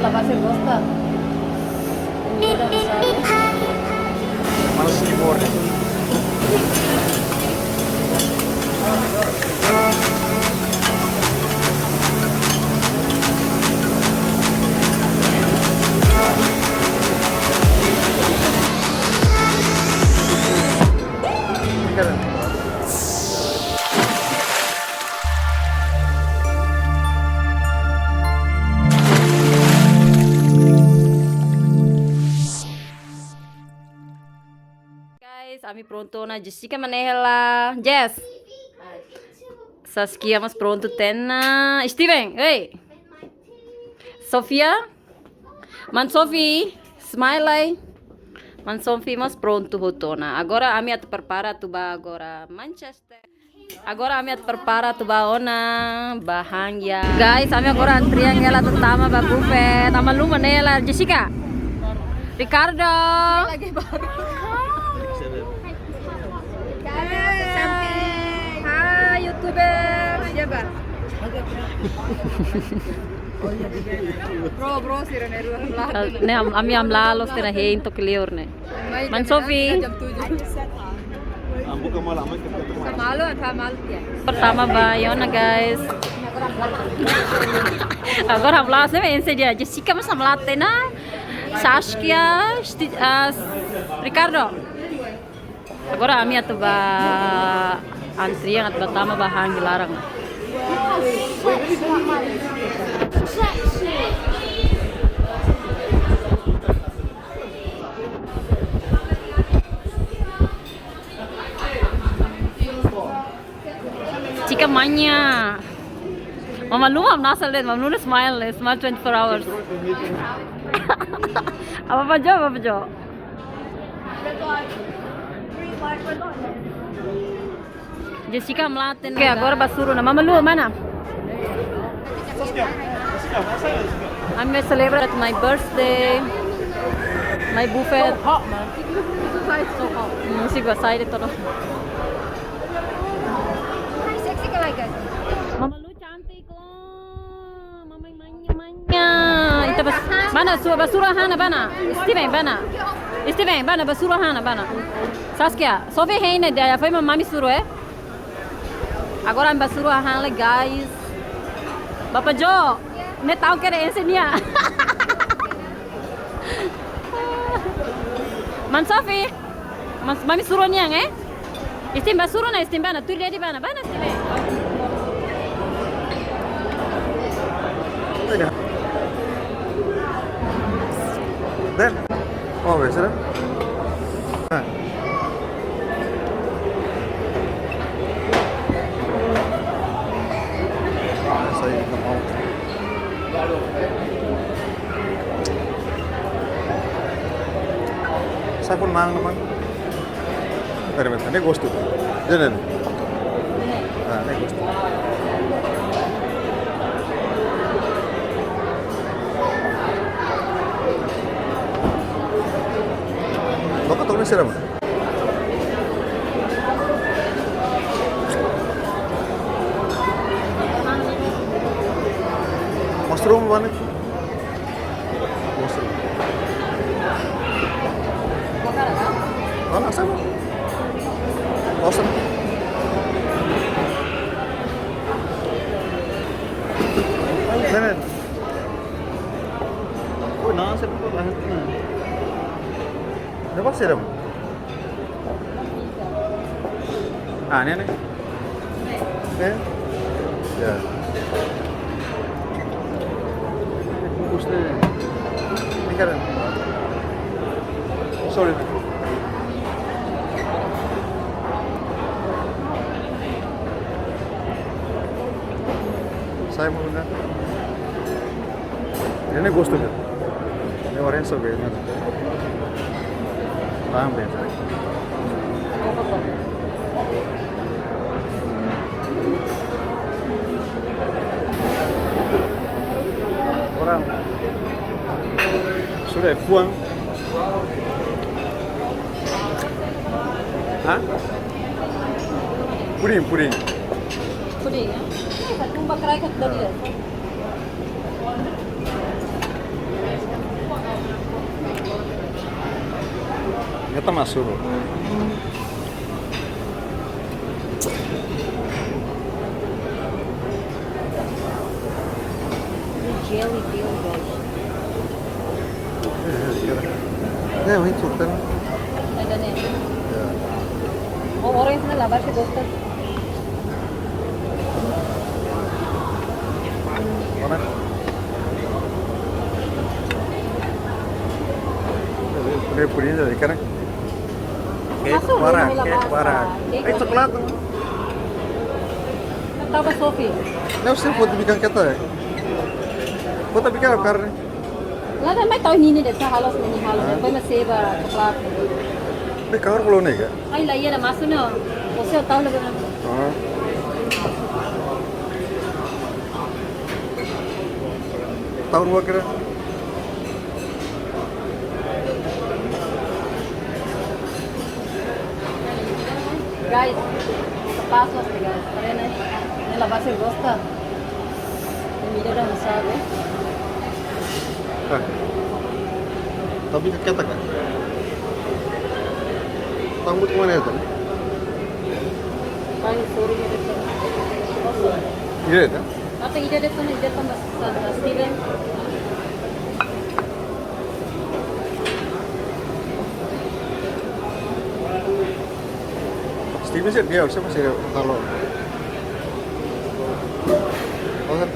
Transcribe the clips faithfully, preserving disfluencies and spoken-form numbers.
Masih gosta. Malas keyboard. Guys, ami prontu ona. Jessica mana hela? Jess. Saskia mós prontu tiha ona. Steven, ei. Sofia. Man Sofi, smile ai. Man Sofi mós prontu hotu ona. Agora ami atu prepara atu bá agora Manchester. Agora ami atu prepara atu bá ona, bá han iha. Guys, ami agora antrian hela atu tama ba buffet. Ami luma ne'e hela, Jessica. Ricardo. Lagi baru. Hai, YouTuber. Siapa? Bro, bro, sira-ne'e rua. Ne'e am-, ami hamlaha loos tiha ona hein to'o kleur ne'e. Man Sofi. Malu, apa malu ya? Pertama ba iha ona, guys. Agora hamlaha ne'e ense dia. Jessica mós hamlaha tiha ona. Saskia, Sti-, ah, Ricardo. Agora ami atu bá antrian atu bá tama bá han iha laran. Jessica manya. Mama Lu, mama nasal deh, Mama Lu smile, smile twenty-four hours. Apa apa jo, apa apa jo. Jessica hamlaha tiha ona. Oke, agora bá suru ona. Mama Lu mana? Ami selebra my birthday. My buffet. So hot, man. Musik ba sai de'it ona. Mama Lu cantik loh. Mama manya, manya. Ita bá, bá ona, su-, bá suru ona, bá ona. Steven, bá ona. Steven, bá ona, bá suru ona, bá ona. Saskia, Sofi hein ne'e dia, foi mami suru, eh? Agora ami bá suru ona lai, guys. Bapa Jo, ne'e tau ke de ense nia. Man Sofi. Mas mami suru nian, eh? Steven bá suru ona, Steven bá ona, tuir dia di bá ona, bá ona, Steven. Then, oh, wes, eh? Ah. Sai pun mang, mang. Pera, pera, ne'e gostu. Ne'e, ne'e, ne'e. Ah, ne'e gostu. Loka tokne sira, mang. Mushroom bá ne'e. Mushroom. Mana sama? Mushroom. Ne'e, ne'e. Oh, nasi apa? Nasi. Dapat sih, Dam? Ah, ne'e, ne'e. Eh? Ya. Bungkus ne'e. Ini kan. Sorry. Saya mau dengar. Ne'e gostu be. Ne'e orange be, ne'e. Paham be. Orang sudah pulang. Hah? Puding, puding. Puding, ya? Tumba kerai kat tadi, ya? Keta masuk. Jelly bean, guys. Ya, ya, ya. Ya, main sultan. Ada nih. Ya. Oh, orang yang labar ke dokter. Mana? Ini punya dari kanan. Kek Masuk, wara, ini kek labar wara. Kek Eh, wara. Coklat. Taba Sofi. Nau sih buat bikin kata ya. Buat bikin apa karena? Laga mai tau nini de sa halos nini halos. Ah. Depois masih ba coklat. Ini kamar belum nih kak? Ai la iha ida masuk no. Você tau laga. Ah. Tau rua kira. Guys, pasos guys. Karena ini la base gosta. Ini dia dah masak ya. Ah. Tapi kakek tak kan? Tanggut mana ya tadi? Paling sore ya depan. Iya ya. Atau ida depan, ida depan mas, mas, mas, Steven. Steven sih dia harusnya masih kalau. Oh, kan?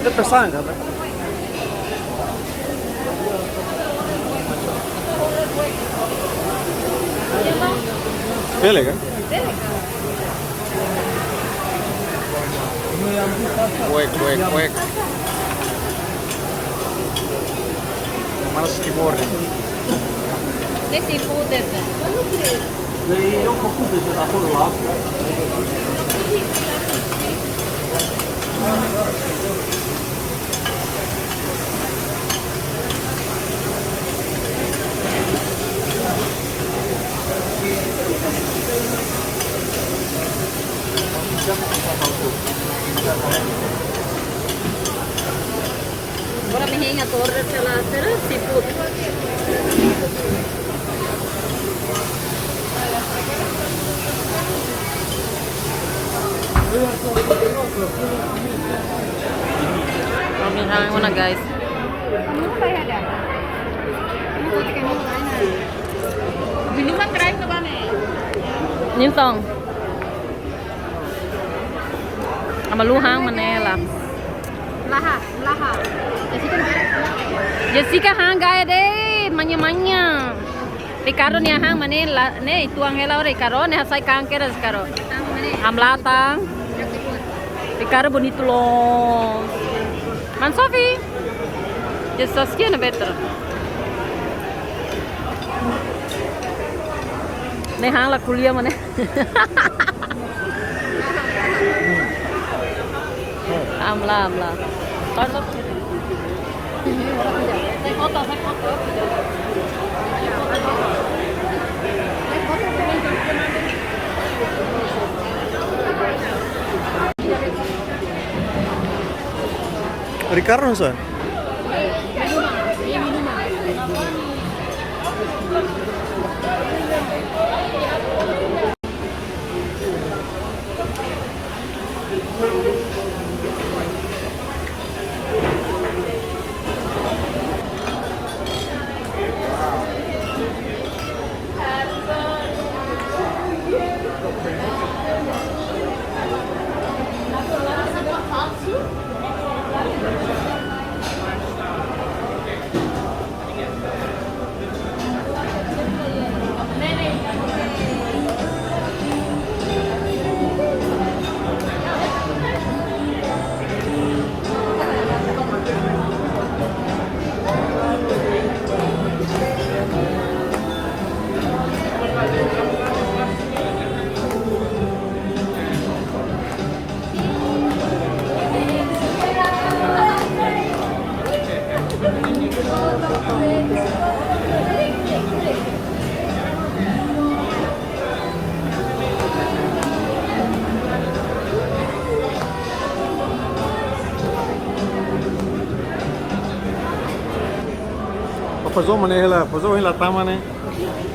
Ita pesan kan? Bele kan? Kuek, kuek, kuek. Mana si keyboard? Ini seafood itu. Agora me hinha torre pela terra, seafood. Kami hang mana, guys? Minuman terakhir ke mana? Nilton. Ama lu hang mana la? Laha, laha. Jessica hang gaya deh, manya-manya. Ricardo nia hang mana la, ne'e, ituan hela Ricardo, ne'e hasai kanker Ricardo. Hamlatan. Ricardo bonitu loos. Man Sofi. Jessica ne'e better. Ne'e hang la ko'alia mana. Hamla, hamla. Ricardo, não sei. Fazó mane hela, fazó hela tama ne'e.